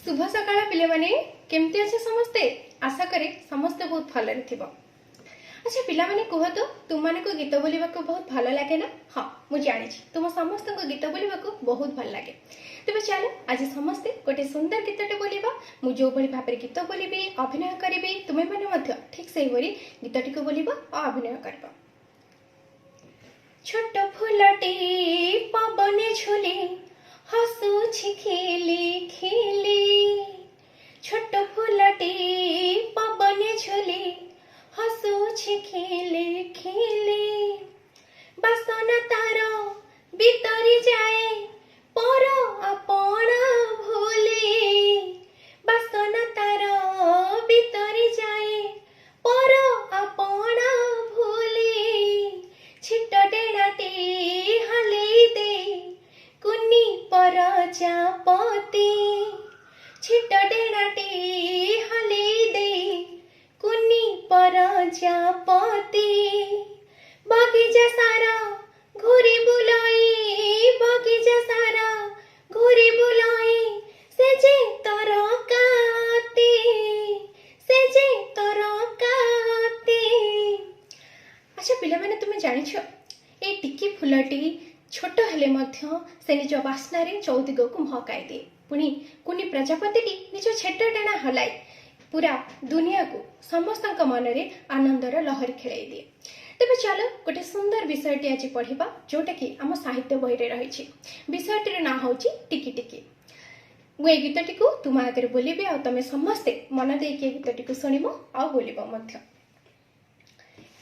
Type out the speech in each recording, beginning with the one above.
ଶୁଭ ସକାଳ ପିଲାମାନେ। କେମିତି ଅଛ ସମସ୍ତେ? ଆଶା କରେ ସମସ୍ତେ ବହୁତ ଭଲରେ ଥିବ। ଆଚ୍ଛା ପିଲାମାନେ, କୁହ ତ, ତୁମମାନଙ୍କୁ ଗୀତ ବୋଲିବାକୁ ବହୁତ ଭଲ ଲାଗେ ନା? ହଁ, ମୁଁ ଜାଣିଛି ତୁମ ସମସ୍ତଙ୍କୁ ଗୀତ ବୋଲିବାକୁ ବହୁତ ଭଲ ଲାଗେ। ତେବେ ଚାଲ, ଆଜି ସମସ୍ତେ ଗୋଟେ ସୁନ୍ଦର ଗୀତଟେ ବୋଲିବା। ମୁଁ ଯେଉଁଭଳି ଭାବରେ ଗୀତ ବୋଲିବି, ଅଭିନୟ କରିବି, ତୁମେମାନେ ମଧ୍ୟ ଠିକ୍ ସେଇଭଳି ଗୀତଟିକୁ ବୋଲିବ ଆଉ ଅଭିନୟ କରିବ। ଛୋଟ ଫୁଲଟି ପବନେ ଝୁଲି ହସୁଛି ଖିଲି ଖିଲି। ଛୋଟ ଫୁଲଟି ପବନେ ଝୁଲି ହସୁଛି ଖିଲି ଖିଲି। ବାସନା ତାର ବିତରି ଯାଏ ପର ଆପଣା ଭୁଲି। ବାସନା ତାର ବିତରି ଯାଏ ପର ଆପଣା ଭୁଲି। ଛିଟ ଡେଣାଟି ହଲେଇ ଦେଇ କୁନି ପରଜାପତି। ଛିଟ ଡେଣାଟି ହଲେଇ ଦେଇ କୁନି ପରଜାପତି। ବଗିଚା ସାରା ଘୁରି ବୁଲଇ, ବଗିଚା ସାରା ଘୁରି ବୁଲଇ ସେ ଯେ ତରକାତି, ସେ ଯେ ତରକାତି। ଆଚ୍ଛା ପିଲାମାନେ, ତୁମେ ଜାଣିଛ, ଏଇ ଟିକି ଫୁଲଟି ଛୋଟ ହେଲେ ମଧ୍ୟ ସେ ନିଜ ବାସ୍ନାରେ ଚଉଦିଗକୁ ମହକାଇ ଦିଏ। ପୁଣି କୁନି ପ୍ରଜାପତିଟି ନିଜ ଛେଟ ଡେଣା ହଲାଇ ପୁରା ଦୁନିଆକୁ, ସମସ୍ତଙ୍କ ମନରେ ଆନନ୍ଦର ଲହରୀ ଖେଳାଇ ଦିଏ। ତେବେ ଚାଲ, ଗୋଟେ ସୁନ୍ଦର ବିଷୟଟି ଆଜି ପଢିବା, ଯୋଉଟାକି ଆମ ସାହିତ୍ୟ ବହିରେ ରହିଛି। ବିଷୟଟିର ନାଁ ହେଉଛି ଟିକି ଟିକି। ମୁଁ ଏଇ ଗୀତଟିକୁ ତୁମ ଆଗରେ ବୋଲିବି ଆଉ ତମେ ସମସ୍ତେ ମନ ଦେଇକି ଏ ଗୀତଟିକୁ ଶୁଣିବ ଆଉ ବୋଲିବ ମଧ୍ୟ।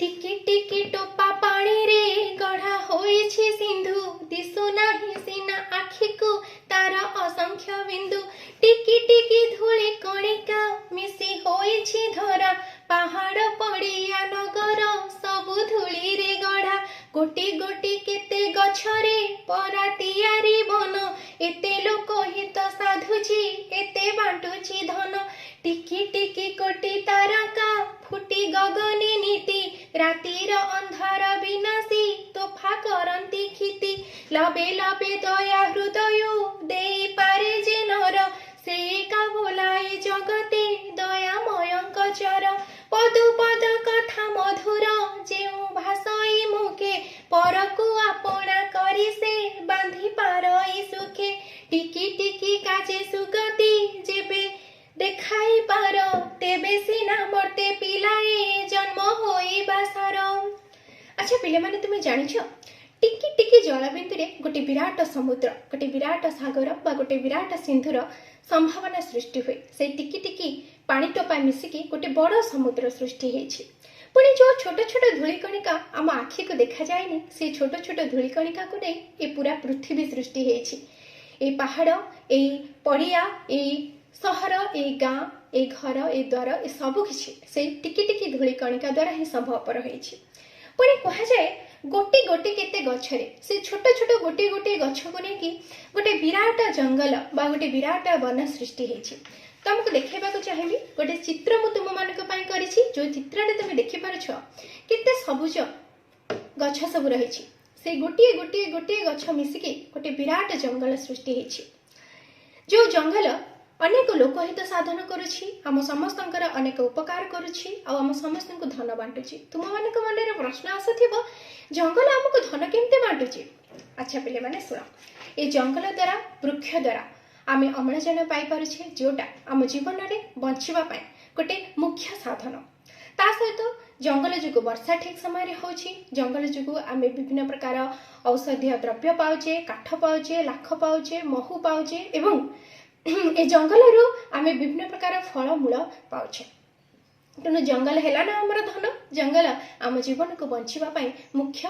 ଟିକି ଟିକି ଟୋପା ପାଣିରେ ଗଢା ହୋଇଛି ସିନ୍ଧୁ। ଦିଶୁ ନାହିଁ ସିନା ଆଖିକୁ ତାର ଅସଂଖ୍ୟ ବିନ୍ଦୁ। ଟିକି ଟିକି ଧୂଳି କଣିକା ମିଶି ହୋଇଛି ଧରା। ପାହାଡ, ପଡ଼ିଆ, ନଗର ସବୁ ଧୂଳିରେ ଗଢା। ଗୋଟି ଗୋଟି କେତେ ଗଛରେ ପରା ତିଆରି ବନ। ଏତେ ଲୋକ ହିତ ସାଧୁଛି, ଏତେ ବାଣ୍ଟୁଛି ଧନ। ଟିକି ଟିକି କୋଟି ତାରକା ଫୁଟି ଗଗନେ ନୀତି। ରାତିର ଅନ୍ଧାର ବିନାଶୀ ତୋଫା କରନ୍ତି କ୍ଷିତି। ଲବେ ଲବେ ଦୟା ହୃଦୟ ଦେଇପାରେ ଯେ ନର, ସେ ଏକା ବୋଲାଏ ଜଗତେ ଦୟାମୟଙ୍କ ଚର। ପଦୁ ପଦ କଥା ମଧୁର ଯେଉଁ ଭାସଇ ମୁଖେ, ପରକୁ ଆପଣା କରି ସେ ବାନ୍ଧି ପାରଇ ସୁଖେ। ଟିକି ଟିକି କାଜେ ସୁଗତି ଯେବେ ଦେଖାଇ ପାର, ତେବେ ସିନା ମର୍ତ୍ତେ ପିଲାଏ ଜନ୍ମ ହୋଇବା ସାର। ଆଚ୍ଛା ପିଲାମାନେ, ତୁମେ ଜାଣିଛ, ଟିକି ଟିକି ଜଳବିନ୍ଦୁରେ ଗୋଟେ ବିରାଟ ସମୁଦ୍ର, ଗୋଟେ ବିରାଟ ସାଗର ବା ଗୋଟେ ବିରାଟ ସିନ୍ଧୁର ସମ୍ଭାବନା ସୃଷ୍ଟି ହୁଏ। ସେଇ ଟିକି ଟିକି ପାଣି ଟୋପା ମିଶିକି ଗୋଟେ ବଡ଼ ସମୁଦ୍ର ସୃଷ୍ଟି ହେଇଛି। ପୁଣି ଯୋଉ ଛୋଟ ଛୋଟ ଧୂଳିକଣିକା ଆମ ଆଖିକୁ ଦେଖାଯାଏନି, ସେଇ ଛୋଟ ଛୋଟ ଧୂଳିକଣିକାକୁ ନେଇ ଏ ପୁରା ପୃଥିବୀ ସୃଷ୍ଟି ହେଇଛି। ଏଇ ପାହାଡ଼, ଏଇ ପଡ଼ିଆ, ଏଇ ସହର, ଏଇ ଗାଁ, ଏଇ ଘର, ଏଇ ଦ୍ୱାର, ଏ ସବୁ କିଛି ସେଇ ଟିକି ଟିକି ଧୂଳିକଣିକା ଦ୍ୱାରା ହିଁ ସମ୍ଭବପର ହେଇଛି। ପୁଣି କୁହାଯାଏ, ଗୋଟି ଗୋଟି କେତେ ଗଛରେ, ସେ ଛୋଟ ଛୋଟ ଗୋଟିଏ ଗୋଟିଏ ଗଛକୁ ନେଇକି ଗୋଟେ ବିରାଟ ଜଙ୍ଗଲ ବା ଗୋଟେ ବିରାଟ ବନ ସୃଷ୍ଟି ହେଇଛି। ତମକୁ ଦେଖେଇବାକୁ ଚାହିଁବି, ଗୋଟେ ଚିତ୍ର ମୁଁ ତୁମମାନଙ୍କ ପାଇଁ କରିଛି। ଯୋଉ ଚିତ୍ରରେ ତୁମେ ଦେଖିପାରୁଛ, କେତେ ସବୁଜ ଗଛ ସବୁ ରହିଛି। ସେଇ ଗୋଟିଏ ଗୋଟିଏ ଗୋଟିଏ ଗଛ ମିଶିକି ଗୋଟେ ବିରାଟ ଜଙ୍ଗଲ ସୃଷ୍ଟି ହେଇଛି, ଯୋଉ ଜଙ୍ଗଲ ଅନେକ ଲୋକହିତ ସାଧନ କରୁଛି, ଆମ ସମସ୍ତଙ୍କର ଅନେକ ଉପକାର କରୁଛି ଆଉ ଆମ ସମସ୍ତଙ୍କୁ ଧନ ବାଣ୍ଟୁଛି। ତୁମମାନଙ୍କ ମନରେ ପ୍ରଶ୍ନ ଆସୁଥିବ, ଜଙ୍ଗଲ ଆମକୁ ଧନ କେମିତି ବାଣ୍ଟୁଛି? ଆଚ୍ଛା ପିଲାମାନେ, ଶୁଣ। ଏ ଜଙ୍ଗଲ ଦ୍ୱାରା, ବୃକ୍ଷ ଦ୍ୱାରା ଆମେ ଅମ୍ଳଜାନ ପାଇପାରୁଛେ, ଯୋଉଟା ଆମ ଜୀବନରେ ବଞ୍ଚିବା ପାଇଁ ଗୋଟେ ମୁଖ୍ୟ ସାଧନ। ତା ସହିତ ଜଙ୍ଗଲ ଯୋଗୁଁ ବର୍ଷା ଠିକ ସମୟରେ ହେଉଛି। ଜଙ୍ଗଲ ଯୋଗୁଁ ଆମେ ବିଭିନ୍ନ ପ୍ରକାର ଔଷଧୀୟ ଦ୍ରବ୍ୟ ପାଉଛେ, କାଠ ପାଉଛେ, ଲାଖ ପାଉଛେ, ମହୁ ପାଉଛେ ଏବଂ ଏ ଜଙ୍ଗଲରୁ ଆମେ ବିଭିନ୍ନ ପ୍ରକାର ଫଳମୂଳ ପାଉଛେ। ତେଣୁ ଜଙ୍ଗଲ ହେଲା ନା ଆମର ଧନ। ଜଙ୍ଗଲ ଆମ ଜୀବନକୁ ବଞ୍ଚିବା ପାଇଁ ମୁଖ୍ୟ,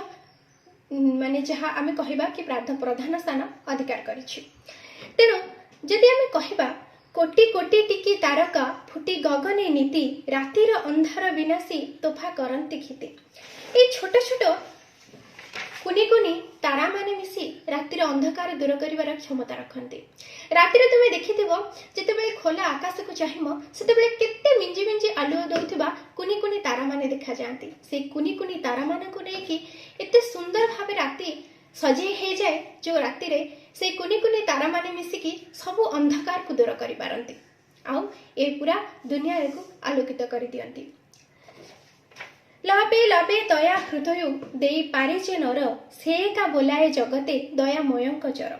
ମାନେ ଯାହା ଆମେ କହିବା କି ପ୍ରଧାନ ସ୍ଥାନ ଅଧିକାର କରିଛି। ତେଣୁ ଯଦି ଆମେ କହିବା, କୋଟି କୋଟି ଟିକି ତାରକା ଫୁଟି ଗଗନେ ନୀତି, ରାତିର ଅନ୍ଧାର ବିନାଶୀ ତୋଫା କରନ୍ତି କ୍ଷିତି। ଏଇ ଛୋଟ ଛୋଟ କୁନି କୁନି ତାରାମାନେ ମିଶି ରାତିର ଅନ୍ଧକାର ଦୂର କରିବାର କ୍ଷମତା ରଖନ୍ତି। ରାତିରେ ତୁମେ ଦେଖିଥିବ, ଯେତେବେଳେ ଖୋଲା ଆକାଶକୁ ଚାହିଁବ, ସେତେବେଳେ କେତେ ମିଞ୍ଜି ମିଞ୍ଜି ଆଲୁଅ ଦଉଥିବା କୁନି କୁନି ତାରାମାନେ ଦେଖାଯାଆନ୍ତି। ସେଇ କୁନି କୁନି ତାରାମାନଙ୍କୁ ନେଇକି ଏତେ ସୁନ୍ଦର ଭାବେ ରାତି ସଜେଇ ହେଇଯାଏ, ଯୋଉ ରାତିରେ ସେଇ କୁନି କୁନି ତାରାମାନେ ମିଶିକି ସବୁ ଅନ୍ଧକାରକୁ ଦୂର କରିପାରନ୍ତି ଆଉ ଏ ପୁରା ଦୁନିଆକୁ ଆଲୋକିତ କରିଦିଅନ୍ତି। ଲବେ ଲବେ ଦୟା ହୃଦୟ ଦେଇ ପାରେ ଯେ ନର, ସେ ଏକା ବୋଲାଏ ଜଗତେ ଦୟାମୟଙ୍କ ଚର।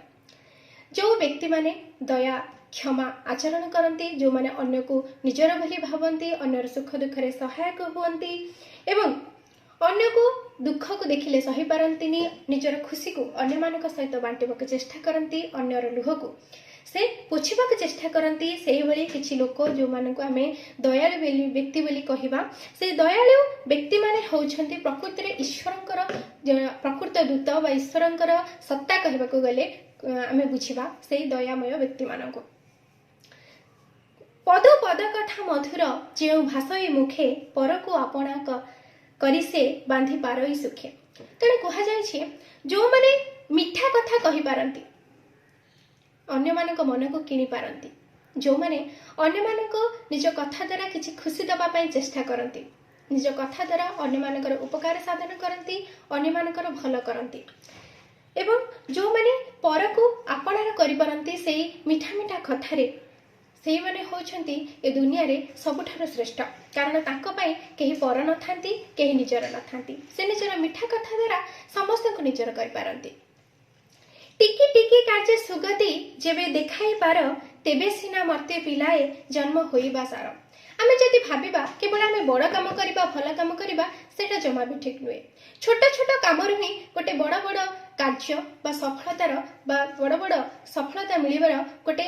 ଯେଉଁ ବ୍ୟକ୍ତିମାନେ ଦୟା, କ୍ଷମା ଆଚରଣ କରନ୍ତି, ଯେଉଁମାନେ ଅନ୍ୟକୁ ନିଜର ବୋଲି ଭାବନ୍ତି, ଅନ୍ୟର ସୁଖ ଦୁଃଖରେ ସହାୟକ ହୁଅନ୍ତି ଏବଂ ଅନ୍ୟକୁ ଦୁଃଖକୁ ଦେଖିଲେ ସହିପାରନ୍ତିନି, ନିଜର ଖୁସିକୁ ଅନ୍ୟମାନଙ୍କ ସହିତ ବାଣ୍ଟିବାକୁ ଚେଷ୍ଟା କରନ୍ତି, ଅନ୍ୟର ଲୁହକୁ ସେ ପୋଛିବାକୁ ଚେଷ୍ଟା କରନ୍ତି, ସେଇଭଳି କିଛି ଲୋକ ଯେଉଁମାନଙ୍କୁ ଆମେ ଦୟାଳୁ ବ୍ୟକ୍ତି ବୋଲି କହିବା, ସେଇ ଦୟାଳୁ ବ୍ୟକ୍ତିମାନେ ହେଉଛନ୍ତି ପ୍ରକୃତିରେ ଈଶ୍ୱରଙ୍କର ପ୍ରକୃତ ଦୂତ ବା ଈଶ୍ୱରଙ୍କର ସତ୍ତା କହିବାକୁ ଗଲେ ଆମେ ବୁଝିବା ସେଇ ଦୟାମୟ ବ୍ୟକ୍ତିମାନଙ୍କୁ। ପଦ ପଦ କଥା ମଧୁର ଯେଉଁ ଭାଷଇ ମୁଖେ, ପରକୁ ଆପଣା କରି ସେ ବାନ୍ଧି ପାରଇ ସୁଖେ। ତେଣୁ କୁହାଯାଇଛି, ଯେଉଁମାନେ ମିଠା କଥା କହିପାରନ୍ତି, ଅନ୍ୟମାନଙ୍କ ମନକୁ କିଣି ପାରନ୍ତି, ଯେଉଁମାନେ ଅନ୍ୟମାନଙ୍କୁ ନିଜ କଥା ଦ୍ୱାରା କିଛି ଖୁସି ଦେବା ପାଇଁ ଚେଷ୍ଟା କରନ୍ତି, ନିଜ କଥା ଦ୍ୱାରା ଅନ୍ୟମାନଙ୍କର ଉପକାର ସାଧନ କରନ୍ତି, ଅନ୍ୟମାନଙ୍କର ଭଲ କରନ୍ତି ଏବଂ ଯେଉଁମାନେ ପରକୁ ଆପଣାର କରିପାରନ୍ତି ସେଇ ମିଠା ମିଠା କଥାରେ, ସେଇମାନେ ହେଉଛନ୍ତି ଏ ଦୁନିଆରେ ସବୁଠାରୁ ଶ୍ରେଷ୍ଠ। କାରଣ ତାଙ୍କ ପାଇଁ କେହି ପର ନଥାନ୍ତି, କେହି ନିଜର ନଥାନ୍ତି। ସେ ନିଜର ମିଠା କଥା ଦ୍ୱାରା ସମସ୍ତଙ୍କୁ ନିଜର କରିପାରନ୍ତି। ଟିକି ଟିକି କାର୍ଯ୍ୟ ସୁଗତି ଯେବେ ଦେଖାଇ ପାର, ତେବେ ସିନା ମର୍ତ୍ତ୍ୟେ ପିଲାଏ ଜନ୍ମ ହୋଇବା ସାର। ଆମେ ଯଦି ଭାବିବା କେବଳ ଆମେ ବଡ଼ କାମ କରିବା, ଭଲ କାମ କରିବା, ସେଇଟା ଜମା ବି ଠିକ୍ ନୁହେଁ। ଛୋଟ ଛୋଟ କାମରୁ ହିଁ ଗୋଟେ ବଡ଼ ବଡ଼ କାର୍ଯ୍ୟ ବା ସଫଳତାର ବା ବଡ଼ ବଡ଼ ସଫଳତା ମିଳିବାର ଗୋଟେ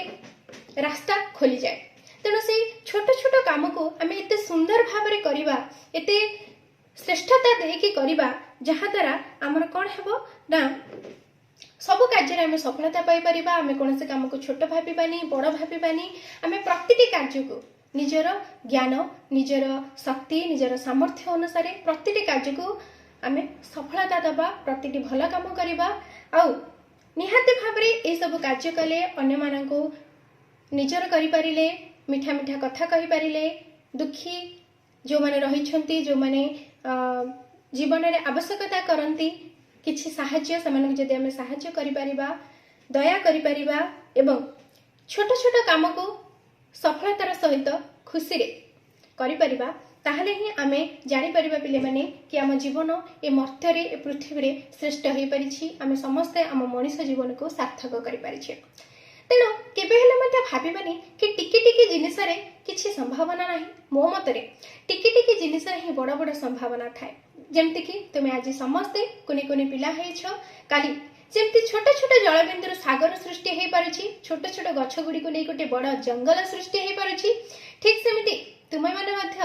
ରାସ୍ତା ଖୋଲିଯାଏ। ତେଣୁ ସେଇ ଛୋଟ ଛୋଟ କାମକୁ ଆମେ ଏତେ ସୁନ୍ଦର ଭାବରେ କରିବା, ଏତେ ଶ୍ରେଷ୍ଠତା ଦେଇକି କରିବା, ଯାହାଦ୍ୱାରା ଆମର କ'ଣ ହେବ ନା ସବୁ କାର୍ଯ୍ୟରେ ଆମେ ସଫଳତା ପାଇପାରିବା। ଆମେ କୌଣସି କାମକୁ ଛୋଟ ଭାବିବାନି, ବଡ଼ ଭାବିବାନି। ଆମେ ପ୍ରତିଟି କାର୍ଯ୍ୟକୁ ନିଜର ଜ୍ଞାନ, ନିଜର ଶକ୍ତି, ନିଜର ସାମର୍ଥ୍ୟ ଅନୁସାରେ ପ୍ରତିଟି କାର୍ଯ୍ୟକୁ ଆମେ ସଫଳତା ଦେବା, ପ୍ରତିଟି ଭଲ କାମ କରିବା। ଆଉ ନିହାତି ଭାବରେ ଏସବୁ କାର୍ଯ୍ୟ କଲେ, ଅନ୍ୟମାନଙ୍କୁ ନିଜର କରିପାରିଲେ, ମିଠା ମିଠା କଥା କହିପାରିଲେ, ଦୁଃଖୀ ଯେଉଁମାନେ ରହିଛନ୍ତି, ଯେଉଁମାନେ ଜୀବନରେ ଆବଶ୍ୟକତା କରନ୍ତି କିଛି ସାହାଯ୍ୟ, ସେମାନଙ୍କୁ ଯଦି ଆମେ ସାହାଯ୍ୟ କରିପାରିବା, ଦୟା କରିପାରିବା ଏବଂ ଛୋଟ ଛୋଟ କାମକୁ ସଫଳତାର ସହିତ ଖୁସିରେ କରିପାରିବା, ତାହେଲେ ହିଁ ଆମେ ଜାଣିପାରିବା ପିଲାମାନେ କି ଆମ ଜୀବନ ଏ ମର୍ତ୍ତ୍ୟରେ, ଏ ପୃଥିବୀରେ ଶ୍ରେଷ୍ଠ ହୋଇପାରିଛି। ଆମେ ସମସ୍ତେ ଆମ ମଣିଷ ଜୀବନକୁ ସାର୍ଥକ କରିପାରିଛେ। ତେଣୁ କେବେ ହେଲେ ମଧ୍ୟ ଭାବିବାନି କି ଟିକି ଟିକି ଜିନିଷରେ କିଛି ସମ୍ଭାବନା ନାହିଁ। ମୋ ମତରେ ଟିକି ଟିକି ଜିନିଷରେ ହିଁ ବଡ଼ ବଡ଼ ସମ୍ଭାବନା ଥାଏ। ଯେମିତିକି ତୁମେ ଆଜି ସମସ୍ତେ କୁନି କୁନି ପିଲା ହେଇଛ, କାଲି ଯେମିତି ଛୋଟ ଛୋଟ ଜଳବିନ୍ଦୁରୁ ସାଗର ସୃଷ୍ଟି ହେଇପାରୁଛି, ଛୋଟ ଛୋଟ ଗଛ ଗୁଡ଼ିକୁ ନେଇ ଗୋଟେ ବଡ଼ ଜଙ୍ଗଲ ସୃଷ୍ଟି ହେଇପାରୁଛି, ଠିକ୍ ସେମିତି ତୁମେମାନେ ମଧ୍ୟ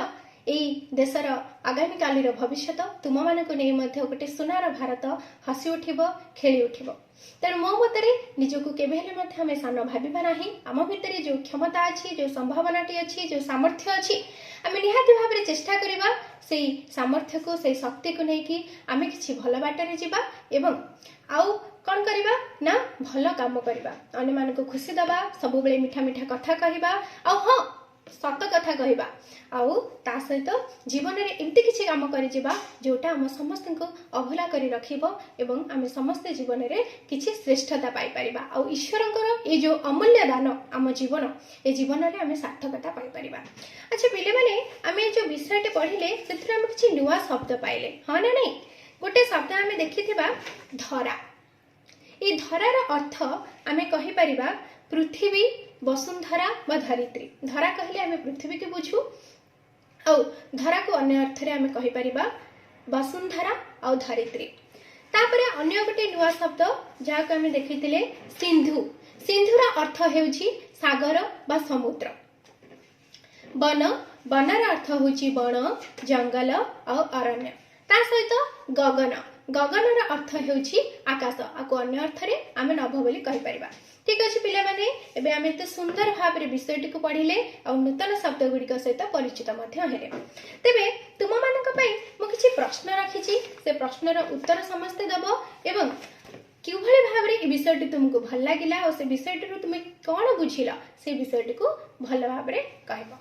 ଏଇ ଦେଶର ଆଗାମୀ କାଲିର ଭବିଷ୍ୟତ। ତୁମମାନଙ୍କୁ ନେଇ ମଧ୍ୟ ଗୋଟେ ସୁନାର ଭାରତ ହସି ଉଠିବ, ଖେଳି ଉଠିବ। ତେଣୁ ମୋ ମତରେ ନିଜକୁ କେବେ ହେଲେ ମଧ୍ୟ ଆମେ ସାନ ଭାବିବା ନାହିଁ। ଆମ ଭିତରେ ଯେଉଁ କ୍ଷମତା ଅଛି, ଯେଉଁ ସମ୍ଭାବନାଟି ଅଛି, ଯେଉଁ ସାମର୍ଥ୍ୟ ଅଛି, ଆମେ ନିହାତି ଭାବରେ ଚେଷ୍ଟା କରିବା ସେଇ ସାମର୍ଥ୍ୟକୁ, ସେଇ ଶକ୍ତିକୁ ନେଇକି ଆମେ କିଛି ଭଲ ବାଟରେ ଯିବା ଏବଂ ଆଉ କ'ଣ କରିବା ନା ଭଲ କାମ କରିବା, ଅନ୍ୟମାନଙ୍କୁ ଖୁସି ଦେବା, ସବୁବେଳେ ମିଠା ମିଠା କଥା କହିବା ଆଉ ହଁ, ସତ କଥା କହିବା, ଆଉ ତା ସହିତ ଜୀବନରେ ଏମିତି କିଛି କାମ କରିଯିବା ଯେଉଁଟା ଆମ ସମସ୍ତଙ୍କୁ ଅଭୁଲା କରି ରଖିବ ଏବଂ ଆମେ ସମସ୍ତେ ଜୀବନରେ କିଛି ଶ୍ରେଷ୍ଠତା ପାଇପାରିବା ଆଉ ଈଶ୍ୱରଙ୍କର ଏଇ ଯେଉଁ ଅମୂଲ୍ୟ ଦାନ ଆମ ଜୀବନ, ଏ ଜୀବନରେ ଆମେ ସାର୍ଥକତା ପାଇପାରିବା। ଆଚ୍ଛା ପିଲାମାନେ, ଆମେ ଏ ଯେଉଁ ବିଷୟଟି ପଢ଼ିଲେ ସେଥିରୁ ଆମେ କିଛି ନୂଆ ଶବ୍ଦ ପାଇଲେ, ହଁ ନା ନାଇଁ? ଗୋଟେ ଶବ୍ଦ ଆମେ ଦେଖିଥିବା ଧରା। ଏଇ ଧରାର ଅର୍ଥ ଆମେ କହିପାରିବା ପୃଥିବୀ, ବସୁନ୍ଧରା ବା ଧରିତ୍ରୀ। ଧରା କହିଲେ ଆମେ ପୃଥିବୀକୁ ବୁଝୁ ଆଉ ଧରାକୁ ଅନ୍ୟ ଅର୍ଥରେ ଆମେ କହିପାରିବା ବସୁନ୍ଧରା ଆଉ ଧରିତ୍ରୀ। ତାପରେ ଅନ୍ୟ ଗୋଟେ ନୂଆ ଶବ୍ଦ ଯାହାକୁ ଆମେ ଦେଖିଥିଲେ ସିନ୍ଧୁ। ସିନ୍ଧୁର ଅର୍ଥ ହେଉଛି ସାଗର ବା ସମୁଦ୍ର। ବନ, ବନର ଅର୍ଥ ହେଉଛି ବଣ, ଜଙ୍ଗଲ ଆଉ ଅରଣ୍ୟ। ତା ସହିତ ଗଗନ, ଗଗନର ଅର୍ଥ ହେଉଛି ଆକାଶ। ଆକୁ ଅନ୍ୟ ଅର୍ଥରେ ଆମେ ନଭ ବୋଲି କହିପାରିବା। ଠିକ ଅଛି ପିଲାମାନେ, ଏବେ ଆମେ ଏତେ ସୁନ୍ଦର ଭାବରେ ବିଷୟଟିକୁ ପଢିଲେ ଆଉ ନୂତନ ଶବ୍ଦ ଗୁଡ଼ିକ ସହିତ ପରିଚିତ ମଧ୍ୟ ହେଲେ। ତେବେ ତୁମମାନଙ୍କ ପାଇଁ ମୁଁ କିଛି ପ୍ରଶ୍ନ ରଖିଛି। ସେ ପ୍ରଶ୍ନର ଉତ୍ତର ସମସ୍ତେ ଦବ ଏବଂ କିଭଳି ଭାବରେ ଏ ବିଷୟଟି ତୁମକୁ ଭଲ ଲାଗିଲା ଆଉ ସେ ବିଷୟଟିରୁ ତୁମେ କ'ଣ ବୁଝିଲ, ସେ ବିଷୟଟିକୁ ଭଲ ଭାବରେ କହିବ।